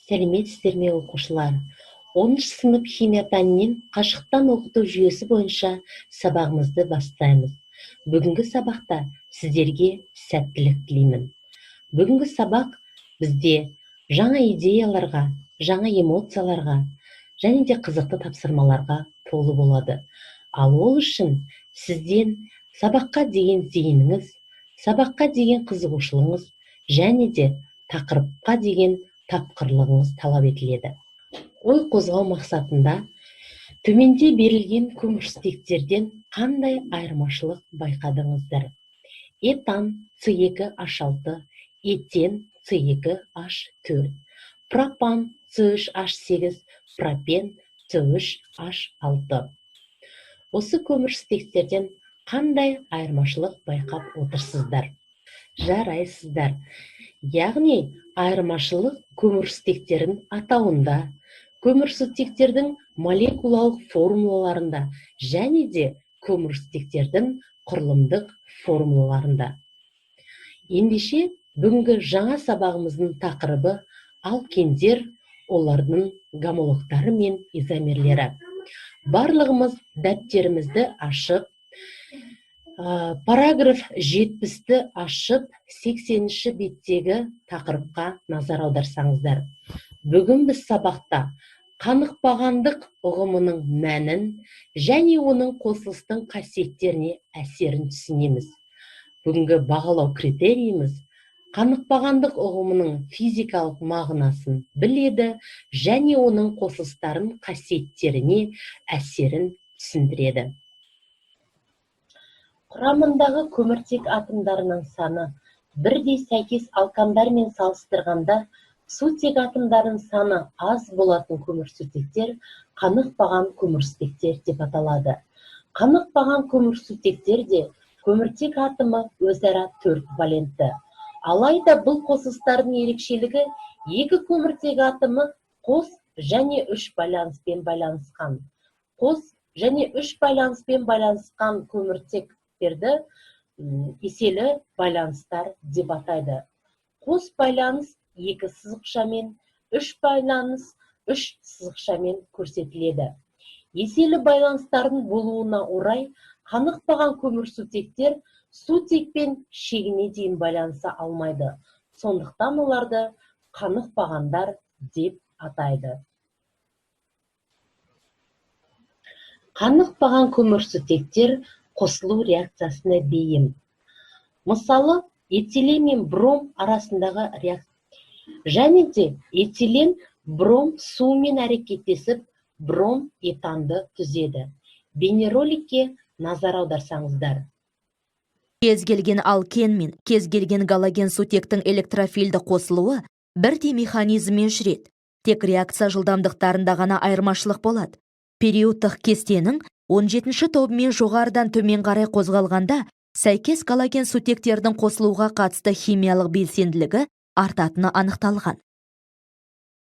Сәлеметсіздер ме, оқушылар! 10-сынып химия пәнінен қашықтан оқыту жүйесі бойынша сабағымызды бастаймыз. Бүгінгі сабақта сіздерге сәттілік тілеймін. Бүгінгі сабақ бізде жаңа идеяларға, жаңа эмоцияларға және де қызықты тапсырмаларға толы болады. Ал ол үшін сізден сабаққа деген зейініңіз, сабаққа деген қызығушылығыңыз және де тақырыпқа деген тапқырлығыңыз талап етіледі. Ой қозғау мақсатында төменде берілген көмірсутектерден қандай айырмашылық байқадыңыздар? Этан С2H6, этен С2H4, пропан С3H8, пропен С3H6. Осы көмірсутектерден қандай айырмашылық байқап отырсыздар? Жарайсыздар. Яғни айырмашылық көмірсутектердің атауында, көмірсутектердің молекулалық формулаларында және де көмірсутектердің құрылымдық формулаларында. Ендеше, бүгінгі жаңа сабағымыздың тақырыбы алкендер, олардың гомологтары мен изомерлері. Барлығымыз дәптерімізді ашып, параграф 70-ті ашып, 80-ші беттегі тақырыпқа назар аударсаңыздар. Бүгін біз сабақта қанықпағандық ұғымының мәнін және оның қосылыстың қасиеттеріне әсерін түсінеміз. Бүгінгі бағалау критерийіміз: қанықпағандық ұғымының физикалық мағынасын біледі және оның қосылыстарын қасиеттеріне әсерін түсіндіреді. Құрамындағы көміртек атомдарының саны бірдей сәйкес алкандармен салыстырғанда сутек атомдарының саны аз болатын көмірсутектер қанықпаған көмірсутектер деп аталады. Қанықпаған көмірсутектерде көміртек атомы өзара төрт валентті. Алайда бұл қосылыстардың ерекшелігі: екі көміртек атомы қос және үш байланыспен байланысқан. Қос және үш байланыспен байланысқан көміртектерді еселі байланыстар деп атайды. Қос байланыс екі сызықшамен, үш байланыс үш сызықшамен көрсетіледі. Еселі байланыстардың болуына орай қанықпаған көмірсутектер сутекпен шегіне дейін байланыса алмайды. Сондықтан оларды қанықпағандар деп атайды. Қанықпаған көмірсутектер қосылу реакциясына бейім. Мысалы, этилен мен бром арасындағы реакция және де этилен бром сумен әрекеттесіп, бром этанды түзеді. Бейнероликке назар аударсаңыздар. Кез келген алкен мен кез келген галоген сутектің электрофильді қосылуы бірдей механизммен жүреді. Тек реакция жылдамдықтарында ғана айырмашылық болады. Периодтық кестенің 17-ші тобымен жоғарыдан төмен қарай қозғалғанда сәйкес галоген сутектердің қосылуға қатысты химиялық белсенділігі артатыны анықталған.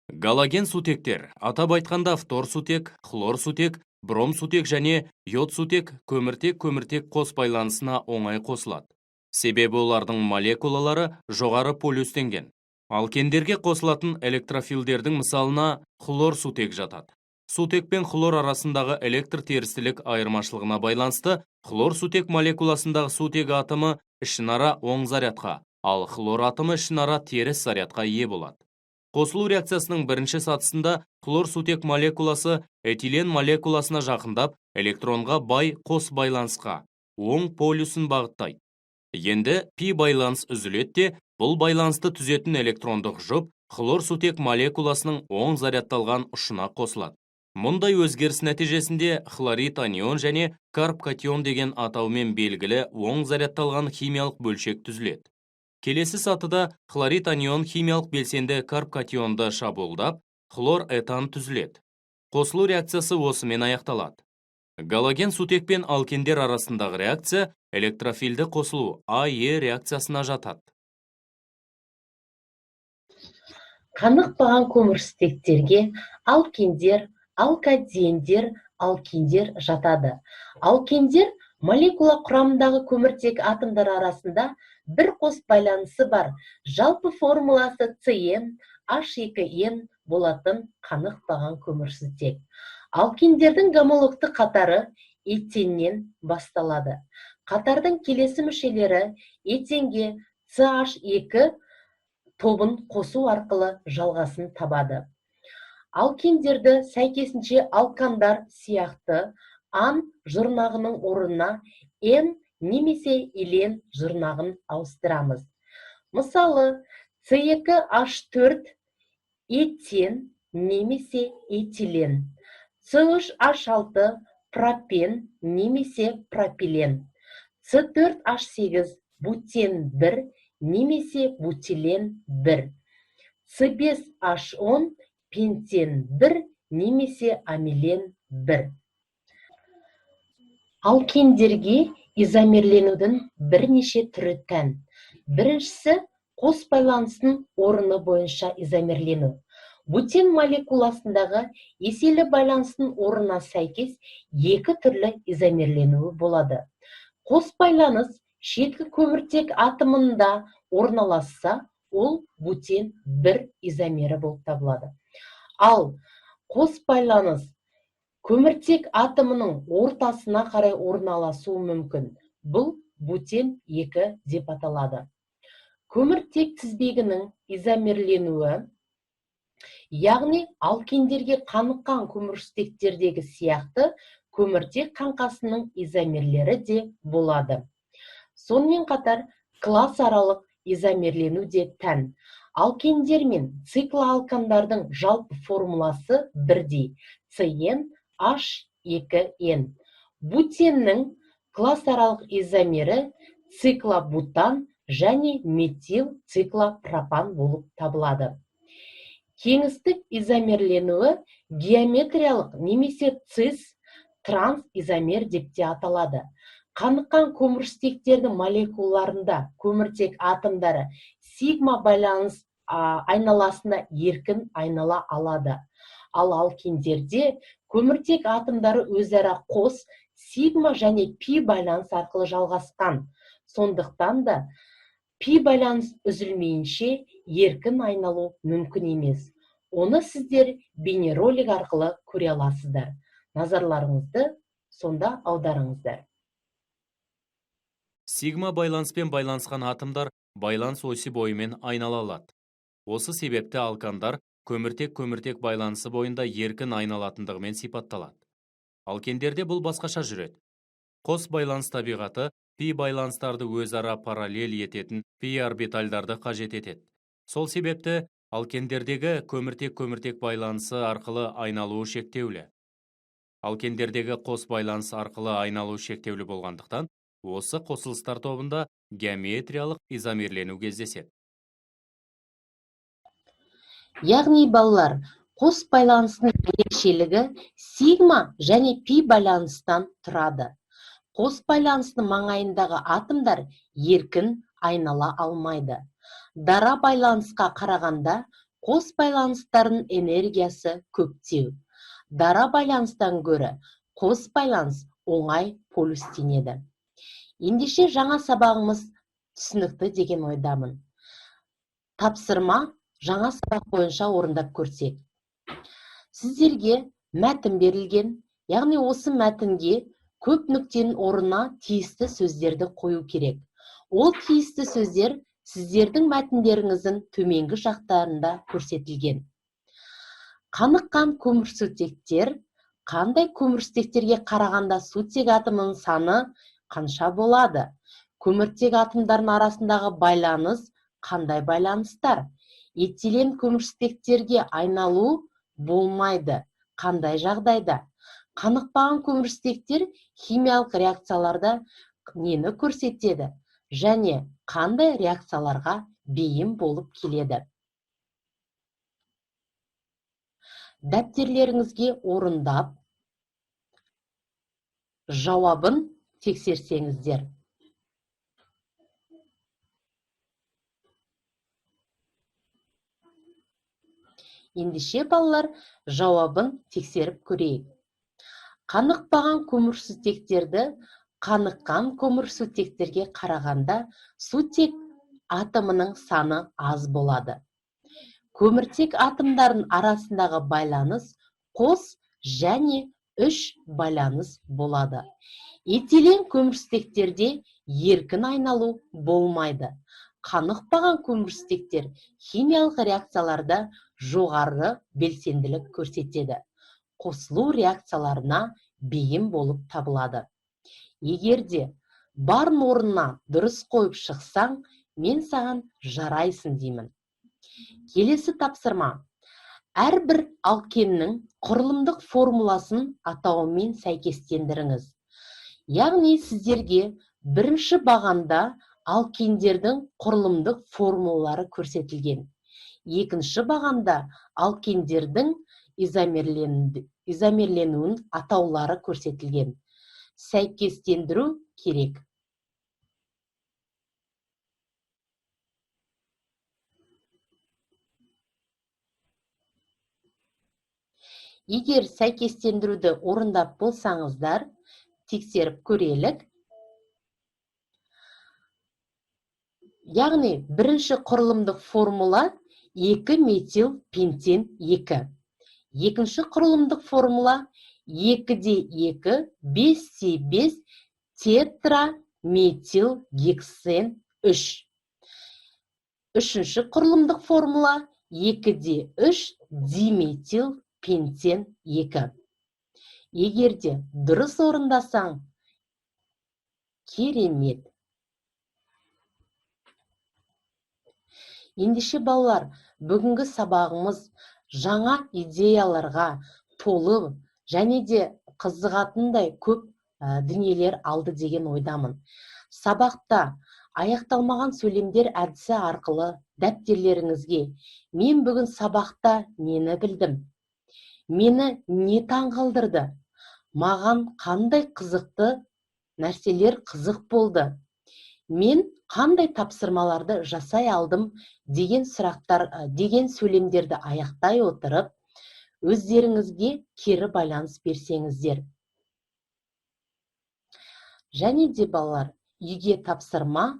Галоген сутектер, атап айтқанда фтор сутек, хлор сутек, бром сутек және йод сутек көміртек-көміртек қос байланысына оңай қосылады. Себебі олардың молекулалары жоғары полюстенген. Алкендерге қосылатын электрофилдердің мысалына хлор сутек жатады. Сутек пен хлор арасындағы электр терістілік айырмашылығына байланысты хлор сутек молекуласындағы сутек атомы ішінара оң зарядқа, ал хлор атомы ішінара теріс зарядқа ие болады. Қосылу реакциясының бірінші сатысында хлор сутек молекуласы этилен молекуласына жақындап, электронға бай қос байланысқа оң полюсін бағыттайды. Енді пи байланыс үзіледі де, бұл байланысты түзетін электрондық жұп хлор сутек молекуласының оң зарядталған ұшына қосылады. Мұндай өзгеріс нәтижесінде хлорид анион және карбкатион деген атаумен белгілі оң зарядталған химиялық бөлшек түзіледі. Келесі сатыда хлорид анион химиялық белсенді карбкатионды шабуылдап, хлор этан түзіледі. Қосылу реакциясы осымен аяқталады. Галоген сутек пен алкендер арасындағы реакция электрофильді қосылу АЕ реакциясына жатады. Қанықпаған көмірсутектерге алкендер, алкадиендер, алкиндер жатады. Алкендер молекула құрамындағы көміртек атомдары арасында бір қос байланысы бар. Жалпы формуласы CN H2N. болатын қанықпаған көмірсутек. Алкиндердің гомологты қатары этеннен басталады. Қатардың келесі мүшелері этенге CH2 тобын қосу арқылы жалғасын табады. Алкиндерді сәйкесінше алкандар сияқты ан жұрнағының орнына н немесе илен жұрнағын ауыстырамыз. Мысалы, C2H4 этен немесе этилен, C3H6 пропен немесе пропилен, C4H8 бутен 1 немесе бутилен 1, C5H10 пентен 1 немесе амилен 1. Алкендерге изомерленудің бірнеше түрі тән. Біріншісі қос байланыстың орны бойынша изомерлену. Бутен молекуласындағы еселі байланыстың орнына сәйкес екі түрлі изомерленуі болады. Қос байланыс шеткі көміртек атомында орналасса, ол бутен 1 изомері болып табылады. Ал қос байланыс көміртек атомының ортасына қарай орналасуы мүмкін. Бұл бутен 2 деп аталады. Көміртек тізбегінің изомерленуі, яғни алкендерге қаныққан көмірсутектердегі сияқты көміртек қаңқасының изомерлері де болады. Сонымен қатар классаралық изомерлену де тән. Алкендер мен циклоалкандардың жалпы формуласы бірдей: CnH2n. Бутеннің классаралық изомері циклобутан және метил циклопропан болып табылады. Кеңістік изомерленуі геометриялық немесе цис транс изомер деп те аталады. Қаныққан көмірсутектердің молекулаларында көміртек атомдары сигма байланыс айналасында еркін айнала алады. Ал алкендерде көміртек атомдары өзара қос сигма және пи байланыс арқылы жалғасқан. Сондықтан да пи байланыс үзілмейінше еркін айналу мүмкін емес. Оны сіздер бейнеролик арқылы көре аласыздар. Назарларыңызды сонда аударыңыздар. Сигма байланыспен байланысқан атомдар байланыс осі бойымен айнала алады. Осы себепті алкандар көміртек-көміртек байланысы бойында еркін айналатындығымен сипатталады. Алкендерде бұл басқаша жүреді. Қос байланыс табиғаты пи байланыстарды өзара параллель ететін пи орбитальдарды қажет етеді. Сол себепті алкендердегі көміртек-көміртек байланысы арқылы айналуы шектеулі. Алкендердегі қос байланыс арқылы айналуы шектеулі болғандықтан, осы қосылыстар тобында геометриялық изомерлену кездеседі. Яғни балалар, қос байланыстың ерекшелігі сигма және пи байланыстан тұрады. Қос байланыстың маңайындағы атомдар еркін айнала алмайды. Дара байланысқа қарағанда қос байланыстардың энергиясы көптеу. Дара байланыстан гөрі қос байланыс оңай полюстенеді. Ендеше жаңа сабағымыз түсінікті деген ойдамын. Тапсырма жаңа сабақ бойынша орындап көрсек. Сіздерге мәтін берілген, яғни осы мәтінге көп нүктенің орнына тиісті сөздерді қою керек. Ол тиісті сөздер сіздердің мәтіндеріңіздің төменгі жақтарында көрсетілген. Қаныққан көмірсутектер қандай көмірсутектерге қарағанда сутек атомының саны қанша болады? Көміртек атомдарының арасындағы байланыс қандай байланыстар? Этилен көмірсутектерге айналу болмайды. Қандай жағдайда? Қанықпаған көмірсутектер химиялық реакцияларда нені көрсетеді және қандай реакцияларға бейім болып келеді? Дәптерлеріңізге орындап, жауабын тексерсеңіздер. Ендеше балалар, жауабын тексеріп көрейік. Қанықпаған көмірсутектерді қаныққан көмірсутектерге қарағанда сутек атомының саны аз болады. Көміртек атомдарының арасындағы байланыс қос және 3 байланыс болады. Этилен көмірсутектерде еркін айналу болмайды. Қанықпаған көмірсутектер химиялық реакцияларда жоғары белсенділік көрсетеді. Қосылу реакцияларына бейім болып табылады. Егер де барын орнына дұрыс қойып шықсаң, мен саған жарайсың деймін. Келесі тапсырма. Әрбір алкеннің құрылымдық формуласын атауымен сәйкестендіріңіз. Яғни сіздерге бірінші бағанда алкендердің құрылымдық формулалары көрсетілген. Екінші бағанда алкендердің изомерленуін атаулары көрсетілген. Сәйкестендіру керек. Егер сәйкестендіруді орындап болсаңыздар, тексеріп көрелік. Яғни бірінші құрылымдық формула 2 метил пентен 2. Екінші құрылымдық формула 2-де 2, 5-те 5 тетраметил гексен 3. Үшінші құрылымдық формула 2-де 3 диметил пентен 2. Егер де дұрыс орындасаң, керемет. Ендеше балалар, бүгінгі сабағымыз жаңа идеяларға толы және де қызығатындай көп дүниелер алды деген ойдамын. Сабақта аяқталмаған сөйлемдер әдісі арқылы дәптерлеріңізге мен бүгін сабақта нені білдім? Мені не таңғалдырды? Маған қандай қызықты нәрселер қызық болды? Мен қандай тапсырмаларды жасай алдым деген сұрақтар, деген сөйлемдерді аяқтай отырып, өздеріңізге кері байланыс берсеңіздер. Және де балалар, үйге тапсырма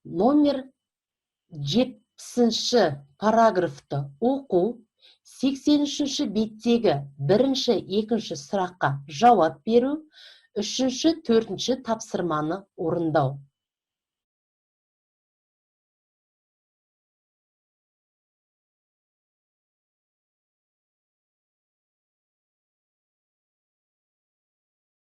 номер 70-ші параграфты оқу, 83-ші беттегі бірінші, екінші сұраққа жауап беру, үшінші, төртінші тапсырманы орындау.